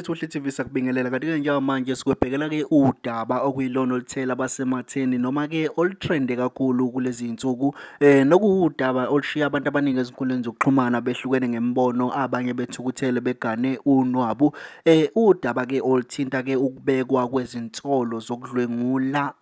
Sithethe TV, sakubingelela. Kanti-ke njengamanje sikwebhekela-ke udaba okuyilona oluthela abasematheni noma-ke olutrende kakhulu kulezi zinsuku, nokuwudaba olushiya abantu abaningi ezinkundleni zokuxhumana behlukene ngemibono, abanye bethukuthele begane unwabu. Udaba-ke oluthinta-ke ukubekwa kwezinsolo zokudlwengula,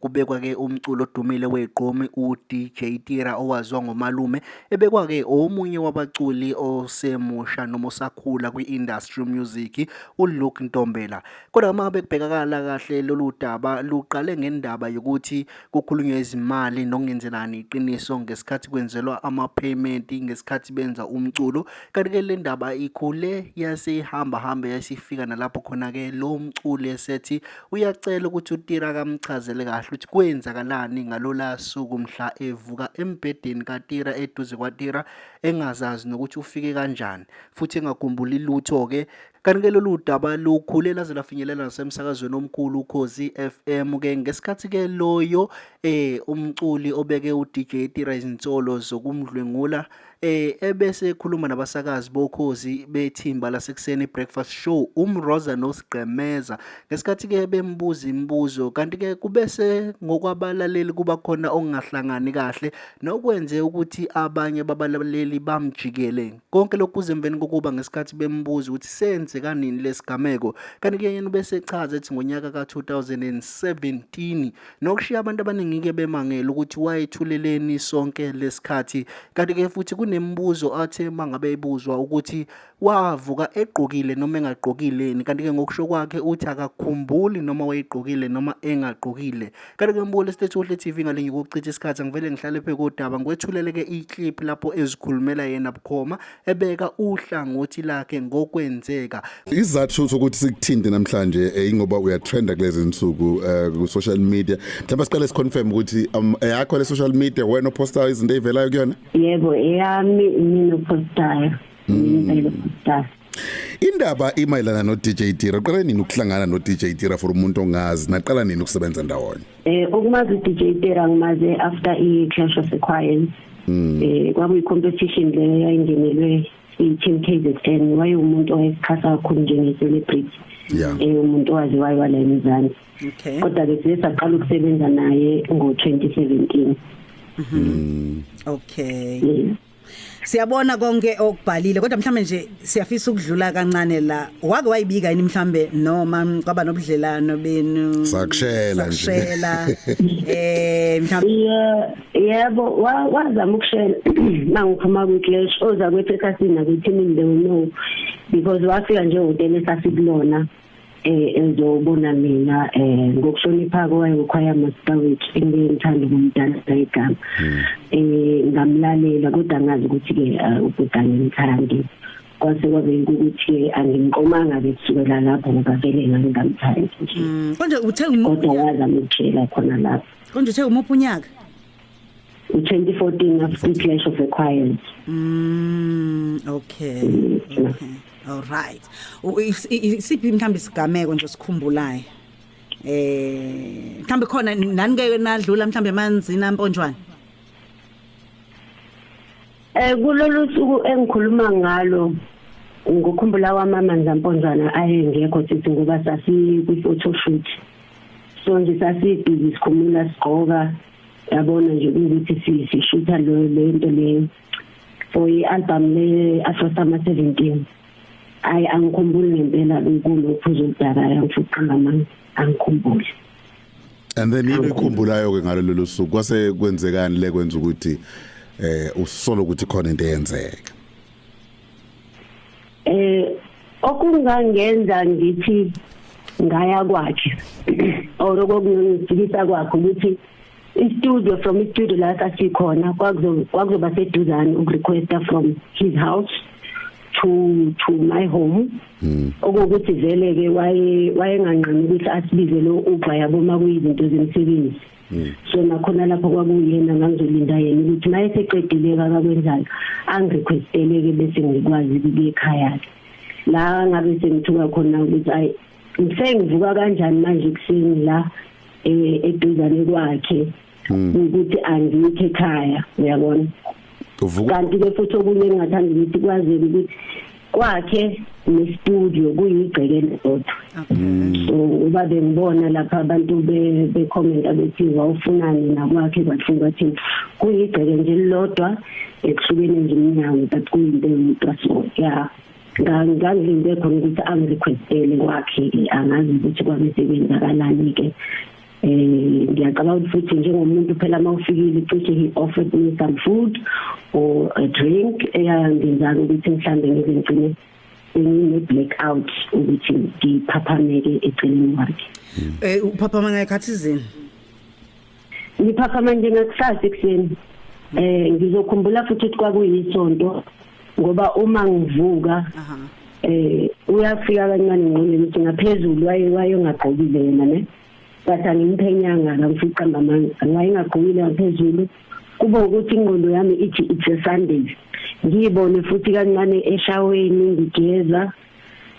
kubekwa-ke umculo odumile wegqomi uDJ Tira owaziwa ngoMalume, ebekwa-ke omunye wabaculi osemusha noma osakhula kwi-industry music uLuke Ntombela. Kodwa uma ngabe kubhekakala kahle, lolu daba luqale ngendaba yokuthi kukhulunywe izimali nokungenzelani iqiniso ngesikhathi kwenzelwa ama-payment ngesikhathi benza umculo. Kanti-ke le ndaba ikhule yase ihamba hambe yasifika nalapho khona-ke lo mculi esethi uyacela ukuthi uTira kamchazele kahle ukuthi kwenzakalani ngalola suku mhla evuka embhedeni kaTira, eduze kwaTira, engazazi nokuthi ufike kanjani futhi engakhumbuli lutho-ke. Kanti-ke lolu daba lukhule laze lafinyelela nasemsakazweni omkhulu Ukhozi FM ke, ngesikhathi-ke loyo umculi obeke uDJ Tira izinsolo zokumdlwengula ebese ekhuluma nabasakazi boKhozi bethimba lasekuseni Breakfast Show, uMroza noSigqemeza, ngesikhathi-ke bembuza imibuzo. Kanti-ke kubese ngokwabalaleli kuba khona okungahlangani kahle nokwenze ukuthi abanye babalaleli bamjikele. Konke lokhu kuze emveni kokuba ngesikhathi bembuza ukuthi senzeka nini lesigameko, kanti-ke yena ubese echaza ethi ngonyaka ka-2017, nokushiya abantu abaningi-ke bemangele ukuthi wayethuleleni sonke lesikhathi. Kanti-ke futhi kunemibuzo athe uma ngabe ebuzwa ukuthi wavuka egqokile noma engagqokileni, kanti-ke ngokusho kwakhe uthi akakhumbuli noma wayegqokile noma engagqokile. Kanti-ke mbukeli Sithethe TV, ngalinye ukuchitha isikhathi, angivele ngihlale phezu kodaba, ngikwethulele-ke iclip lapho ezikhulumela yena bukhoma, ebeka uhlangothi lakhe ngokwenzeka. Isizathu sokuthi sikuthinte namhlanje, ingoba uyatrenda kulezi insuku ku social media. Mhlawumbe siqale siconfirm ukuthi eyakho le social media, wena opostayo izinto ezivelayo kuyona? Yebo, eyami, mina opostayo, mina impela opostayo. Indaba imayelana no DJ Tira. Uqala nini ukuhlangana no DJ Tira, for umuntu ongazi? Naqala nini ukusebenza ndawonye? Ukumazi DJ Tira, ngimaze after i Clash of the Choirs. Kwakuyi competition leyo yayingenelwe i-Team KZN. Wayewumuntu owayesikhasa kakhulu njenge celebrity. Umuntu owaziwayo wala eMzansi. Kodwa ke siye saqala ukusebenza naye ngo-2017. Okay. Yeah. Siyabona konke okubhalile, kodwa mhlambe nje siyafisa ukudlula kancane la. Wake wayibika yini mhlambe noma kwaba nobudlelano benu? Sakushela nje. Sakushela. Mhlambe Yeah, yebo, wazama ukushela mangiphuma kwi-clash. Oza kwethu esasina kwi-team, they will know, because wafika nje ehhotela esasikulona ezobona mina. Ngokuhlonipha kwaye uchoir master wethu, engiyemthanda ukumdala igama, ngamlalela, kodwa ngazi ukuthi ke ubhuda ngimthandi. Kwase kwabe ukuthi ke angimqomanga ke kusukela lapho, ngoba vele ngangingamthandi nje. Konje uthe Kodwa wazama ukutshela khona lapho. Konje uthe umuphi unyaka? U-2014, after Clash of the Choirs. Okay. All right. Isiphi mhlambe isigameko nje sikhumbulayo? Mhlambe khona nani ke nadlula mhlambe emanzini amponjwana? Kulolu suku engikhuluma ngalo, ngikhumbula kwami amanzi amponjwana ayengekho sithi, ngoba sasi kwi photo shoot. So nje sasibhizi sikhumula sigqoka, yabona nje ukuthi sishutha lo lento le for i-album le Afro Summer 17. Ayi, angikhumbuli ngempela kulophuzo oludakayo, ngifuna ukuqamba amanga, angikhumbuli. And then yini ikhumbulayo ke ngalo lolu suku? Kwase kwenzekani le kwenza ukuthi usolo ukuthi khona into eyenzeka? Okungangenza ngithi ngaya kwakhe or okungifikisa kwakhe ukuthi i-studio, from i-studio la sasikhona, kwakuzoba seduzane ukurequesta from his house to my home. Okuwukuthi vele ke wayenganqeni ukuthi asibize lo Uber, yabo, makuyizinto zemsebenzi. So nakhona lapho kwakuyena ngangizolinda yena ukuthi maye seqedile akakwenzayo, angirequestele ke, bese ngikwazi ukuya ekhaya ke. La ngabe sengithuka khona ukuthi ayi, ngisengivuka kanjani manje kuseni la eduzane kwakhe, ukuthi angikho ekhaya, uyabona. Uvuka Kanti ke futhi okunye engingathanda ukuthi kwazeke ukuthi kwakhe Ne-studio kuyigceke elilodwa. So uba bengibona lapha abantu be-commenta bethi wawufunani nakwakhe, kwathini kwathini. Kuyigceke nje lilodwa, ekuhlukene nje iminyango, but kuyinto eyodwa. So yeah, ngangilinde khona ukuthi angirequestele kwakhe-ke. Angazi ukuthi kwabe sekwenzakalani-ke. Ngiyacabanga ukuthi futhi njengomuntu phela mawufikile, cishe he offered me some food or a drink eyangenza ukuthi mhlambe ngize ngigcine ngine blackout, ukuthi ngiphaphameke eceleni kwakhe. Uphaphama ngekhathi zini? Ngiphaphama nje ngakusasa ekuseni. Ngizokhumbula futhi ukuthi kwakuyisonto, ngoba uma ngivuka uyafika kancane ngqondweni ukuthi ngaphezulu waye wayengagqokile yena, ne, but angimphenyanga, ngamfica ngamanga, wayengagqokile ngaphezulu. Kube ukuthi ingqondo yami ithi it's a Sunday. Ngiyibone futhi kancane eshaweni ngigeza,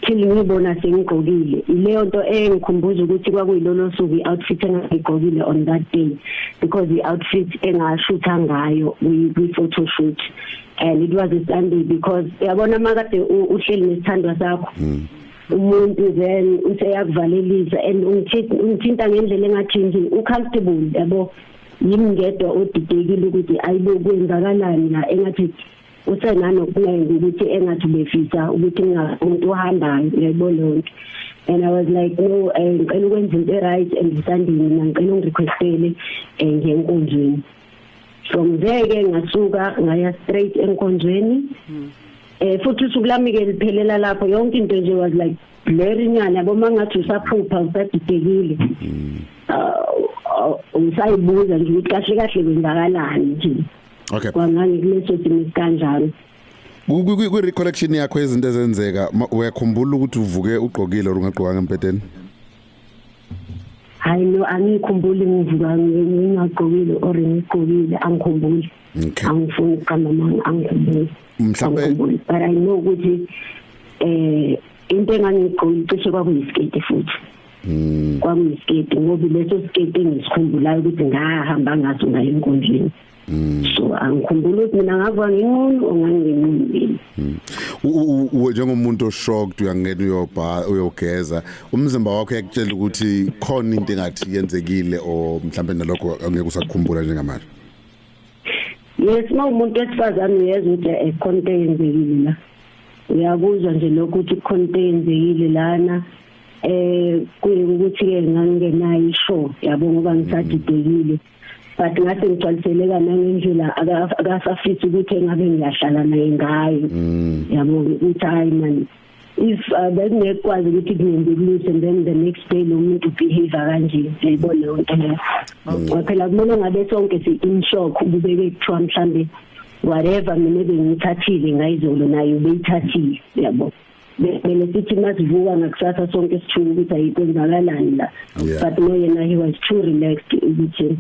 till ngibona sengigqokile. Ileyo nto engikhumbuza ukuthi kwakuyilolo suku, i-outfit engangigqokile on that day, because i-outfit engashutha ngayo kwi-photo shoot, and it was a Sunday, because uyabona makade uhleli nesithandwa sakho, umuntu then useyakuvalelisa and ungithinta ngendlela engathi nje ucomfortable, yabo. Yimi ngedwa odidekile ukuthi ayibo, kwenzakalani la, engathi usenanokunengi ukuthi engathi ubefisa ukuthi ngingamuntu ohambayo, uyayibona leyo nto. And I was like, no, ngicela ukwenza into right and Sunday, mina ngicela ungirequestele ngenkonzweni. From there ke ngasuka ngaya straight enkonzweni. Futhi usuku lami ke liphelela lapho. Yonke into nje was like blurry nyana, yabo, mangathi usaphupha, usadidekile, usayibuza nje ukuthi kahle kahle kwenzakalani nje. Kwangani kuleso simo kanjalo. Ku recollection yakho, izinto ezenzeka, uyakhumbula ukuthi uvuke ugqokile or ungagqokanga embhedeni? Hayi no, angikhumbuli ngivuka ngingagqokile or ngigqokile, angikhumbuli. Angifuni ukuqamba amanga, angikhumbuli. Mhlambe Angikhumbuli, but I know ukuthi into engangigqokile cishe kwakuyisiketi futhi. Kwakuyisiketi, ngoba leso siketi engisikhumbulayo ukuthi ngahamba ngaso ngaye enkonzweni. So angikhumbuli ukuthi mina ngavuka nginqunu or nganginqunu. Njengomuntu oshocked, uyangena uyobha, uyogeza, umzimba wakho uyakutshela ukuthi khona into engathi yenzekile, or mhlambe nalokho angeke usakukhumbula njengamanje? Yes, uma umuntu wesifazane uyezwa ukuthi khona into eyenzekile la. Uyakuzwa nje lokho ukuthi khona into eyenzekile lana. Kuye ukuthi ke ngangingenayo ishow, yabo, ngoba ngisadidekile. But ngase ngigcwaliseleka nangendlela akasafisa ukuthi engabe ngiyahlala naye ngayo. Yabo, ukuthi hayi man, if bekungekwazi ukuthi kungenzeki lutho and then the next day lo muntu behave kanje, uyayibona leyo nto leyo. Ngoba phela kumele ngabe sonke si in shock, ubeke kuthiwa mhlambe whatever mina bengithathile ngayizolo naye ubeyithathile, yabo. Kumele sithi masivuka ngakusasa sonke sithuka ukuthi ayikwenzakalani la. But no, yena he was too relaxed ukuthi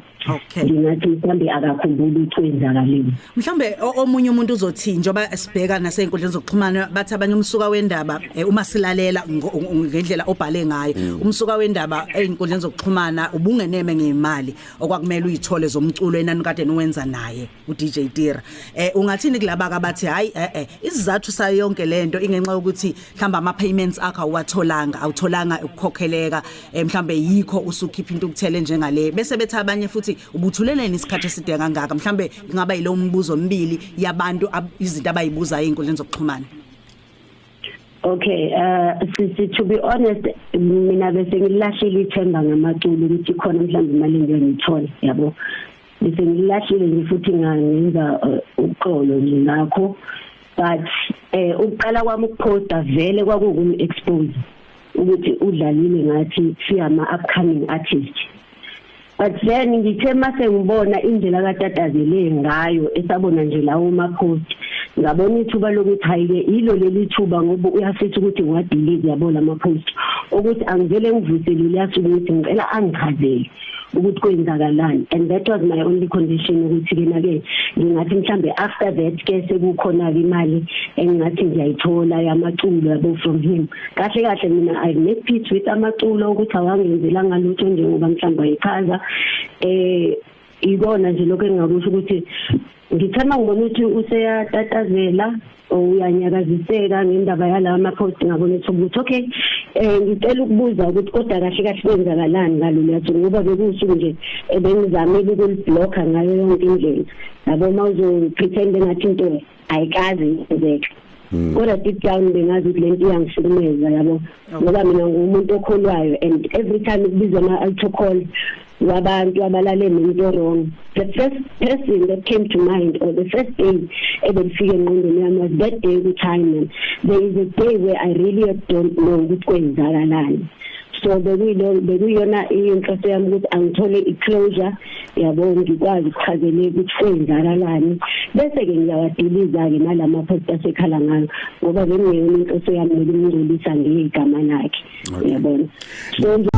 ngingathi mhlambe akakhumbuli ukuthi kwenzakaleni. Mhlambe omunye umuntu uzothi, njoba sibheka nasey'nkundleni zokuxhumana, bathi abanye umsuka wendaba, uma silalela ngendlela obhale ngayo, umsuka wendaba ey'nkundleni zokuxhumana, ubungeneme ngey'mali okwakumele uyithole zomculo enani kade niwenza naye uDJ Tira. Ungathini kulaba abathi hayi, isizathu sayo yonke lento ingenxa yokuthi mhlamba ama payments akho awatholanga, awutholanga ukukhokheleka, mhlambe yikho usukhipha into ukuthele njengale, bese bethi abanye futhi ubuthuleleni isikhathi eside kangaka? Mhlambe kungaba yilo umbuzo omibili yabantu, izinto abayibuzayo ey'nkundleni zokuxhumana. Okay, sisi, to be honest, mina bese ngilahlile ithemba ngamaculo ukuthi khona mhlawumbe imali engiyithola, yabo. Bese ngilahlile nje futhi ngangenza uxolo nje ngakho, but ukuqala kwami ukuposta vele kwakukum expose ukuthi udlalile ngathi siyama upcoming artist. But then ngithe mase ngibona indlela katatazele ngayo, esabona nje lawo ma post, ngabona ithuba lokuthi hayi-ke, yilo leli thuba, ngoba uyafisa ukuthi ngiwadelete, yabo, lama post, ukuthi angivele ngivuselele yasuka ukuthi ngicela angichazele ukuthi kwenzakalani. And that was my only condition, ukuthi ke na-ke ngingathi mhlambe after that ke sekukhona-ke imali engingathi ngiyayithola yamaculo, yabo, from him. Kahle kahle mina I make peace with amaculo, ukuthi awangenzelanga lutho njengoba mhlawumbe wayechaza. Ikona nje lokho engingakusho ukuthi Ngithe mangibona ukuthi useyatatazela or uyanyakaziseka ngendaba yalawa ma-post, ngabona ukuthi okay, ngicela ukubuza ukuthi kodwa kahle kahle kwenzakalani ngalolu suku, ngoba bekuwusuku nje ebengizamile ukulibhlokha ngayo yonke indlela, yabo, uma uzo-pretend engathi into ayikaze yenzeka, kodwa deep down bengazi ukuthi lento iyangihlukumeza, yabo, ngoba mina ngumuntu okholwayo and every time kubizwa ama-altar call wabantu abalale nomuntu wrong, the first person that came to mind or the first day ebelifike engqondweni yami was that day ukuthi, hayi man, there is a day where I really don't know ukuthi kwenzakalani. So bekuyiyona inhloso yami ukuthi angithole i-closure, yabo, ngikwazi ukuchazeleka ukuthi kwenzakalani, bese-ke ngiyawadiliza-ke nalama post asekhala ngayo, ngoba bengingeyona inhloso yami nokumngcolisa ngegama lakhe, uyabona. So nje